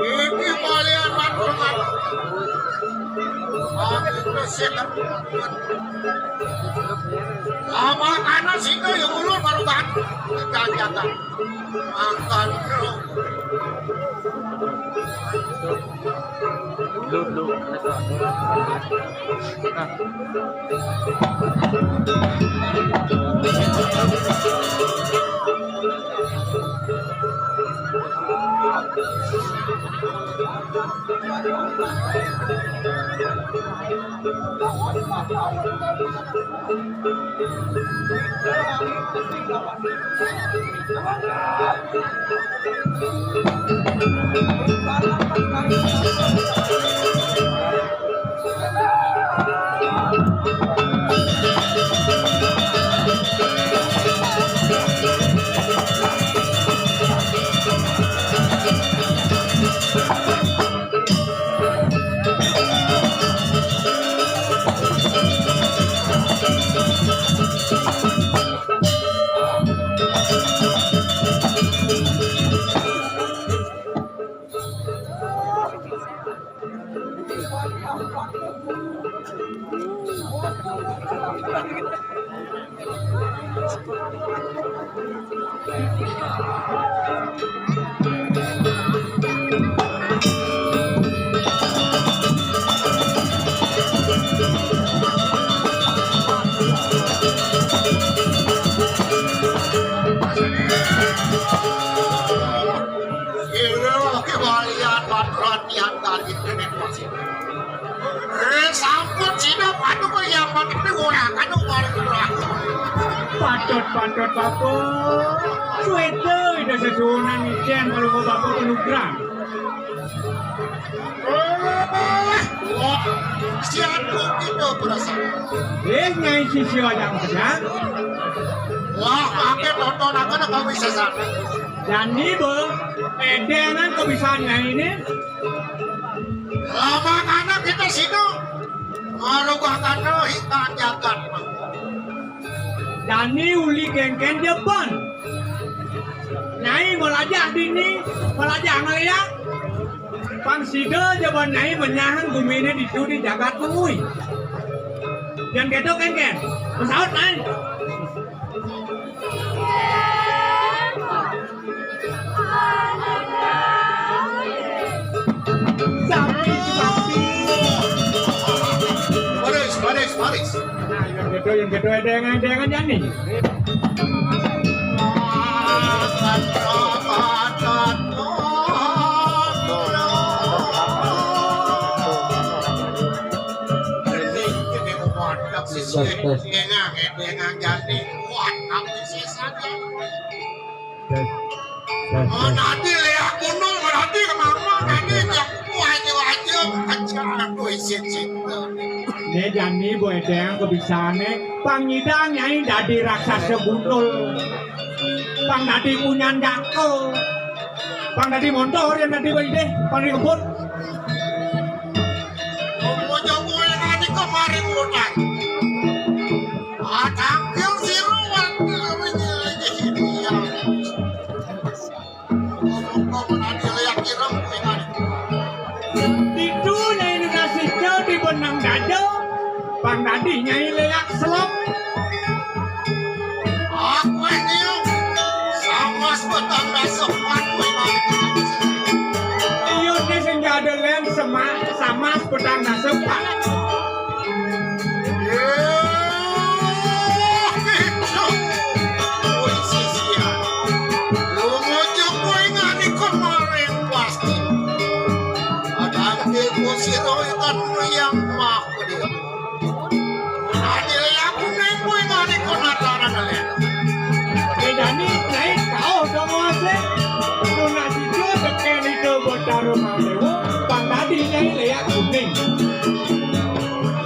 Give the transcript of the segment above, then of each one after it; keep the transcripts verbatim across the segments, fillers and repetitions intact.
Iki kalian manfaat. Aku sih. Lama kanan sini ya ulun baru banget. Jangan-jangan. Makan dulu. Duduk. Nah. Ira kebalian baturan tiang kali kene pasir. Eh, sampun sida padu kok yang padu ora kanu baru kurang. Patut, patut, Bapak. Suwete ida sesuunan icen kalau mau Bapak penugrah. Eh, wah, siatu kita perasaan. Eh, nyai sisio yang benar. Lah, pakai tonton aku nak kami sesat. Dan ni be, edengan kebisaannya ini. Lama anak kita sino. Marubah kano hitam jagat. Dani uli kengken jeban. Nyai melajah dini, melajah ngeliat. Pang sida jeban nyai menyahan gumine ditu di jagat mengui. Yang keto kengken, pesawat naik. Sapi, sapi. Baris, baris, baris. Nah, yang gitu, yang gitu, edengan, edengan, jani. Ini, ini mau mantap sih, sih. Edengan, edengan, jani. Wah, tapi sih saja. Tes, tes, tes. Nanti lihat gunung, nanti ke mama, nanti yang wajib-wajib, aja aku isi cinta. Ne jani boy deng kebisaane, pang nyidang nyai dadi raksasa gundul. Pang dadi punyan jakel. Pang dadi montor yang dadi boy deh, pang dadi kebut. Ojo boy nanti kemari pulang. Atangkil siruan, lagi-lagi dia. Ngomong-ngomong, nanti lihat ireng, ingat. Itu nyai Indonesia di Benang dada, pang dadi Nyai Léak Selok. Aku ini sama sebatang dasar kuat, kowe mau. Iya, ini sing jadelen sama, sama sebatang dasar kuat. Yéh, itu. Kowe sisian. Lu ngojok kowe ngani kon maring pasti. Ada ilmu sira kan yang mah. Adil aku neng kowe ngani kon acara kalian. Bedani naik kau dong wase. Tuna sijo teken itu bocah rumah dewa. Pang dadi Nyai Léak Kuning.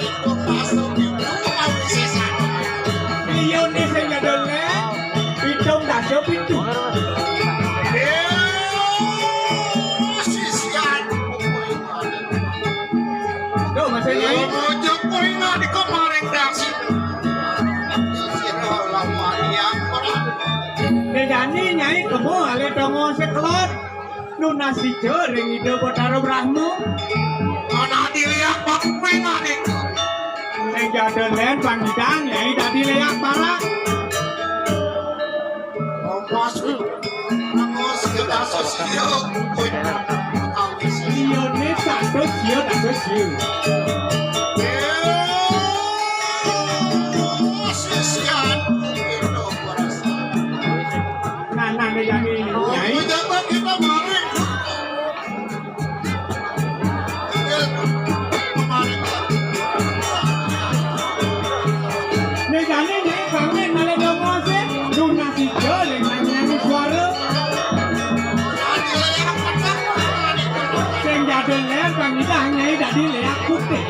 Itu masuk di rumah sisa. Iya, ini sing jadel, Lé. Pitung dasa pitu. Éh, sisian. Duh, Mas Nyai. Ojo kowe nggak di kemarin reaksi. Sira lawan yang ora. Bedani Nyai kemo ale donga sekelot. Nunas sija ring Ida Batara Brahma. Ana dilihat kowe nggak di. Sing jadel len pangidang Nyai dadi Léak Parak. Mas, mas, kita sosial. Iya, ini satu sio, satu sio. Nah, nah, ini yang ini, Nyai. Pejabat kita mari. Nek jane nek kangen nale dongo sih, lunas ijo le nyanyi suara. Sing jadul le, Bang Ida, Nyai dadi Léak Putih.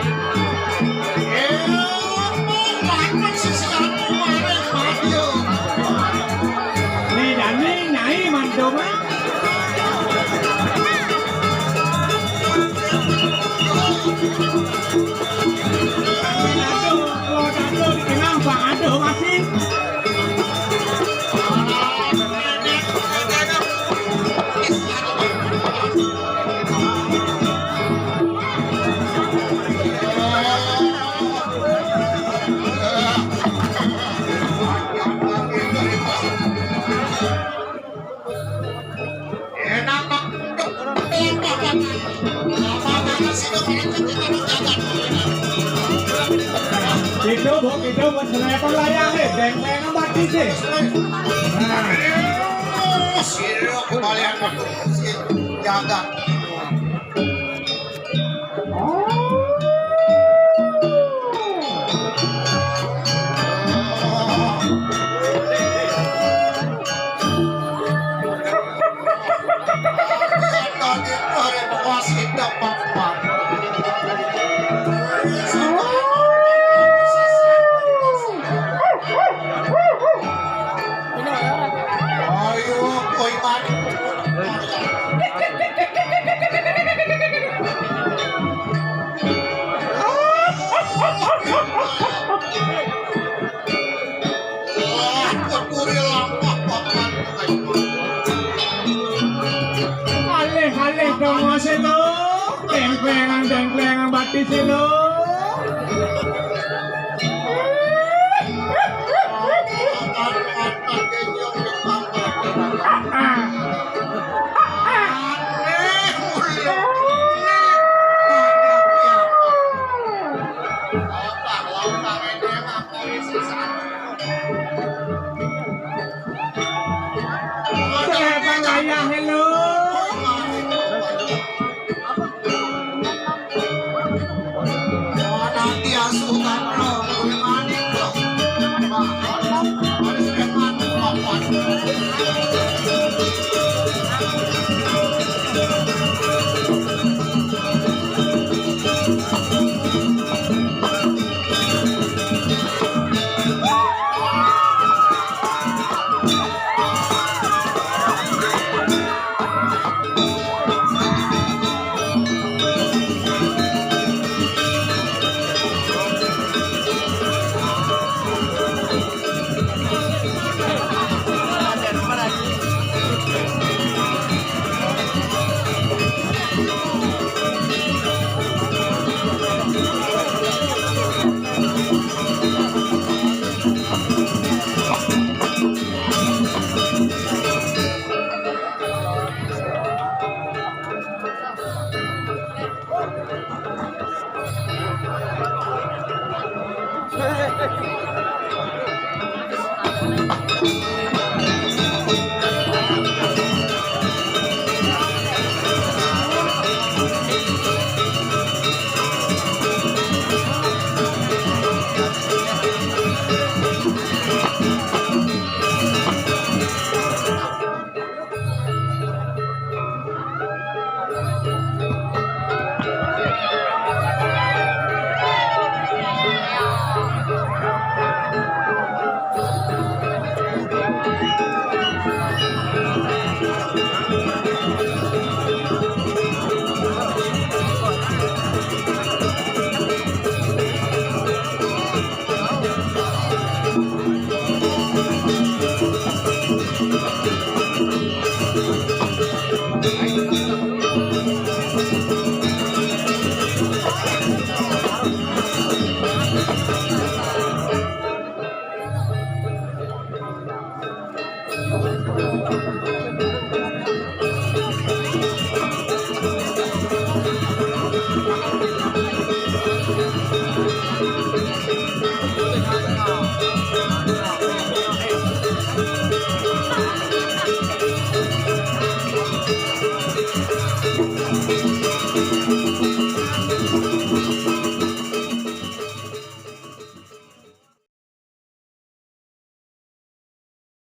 Nek jane Nyai mandonga. Enak, Pak. Itu, Bu, itu, Bu, selevel layar nih, beng-beng apa sih? Nah. Sira kembalian waktu jaga. Ayo, koi mati. Alih-alih dongo selo, dengklengan-dengklengan batis selo. Setan ayah, hello. Nanti asuh tak perlu, boleh mandi, bro. Harus dengan apa?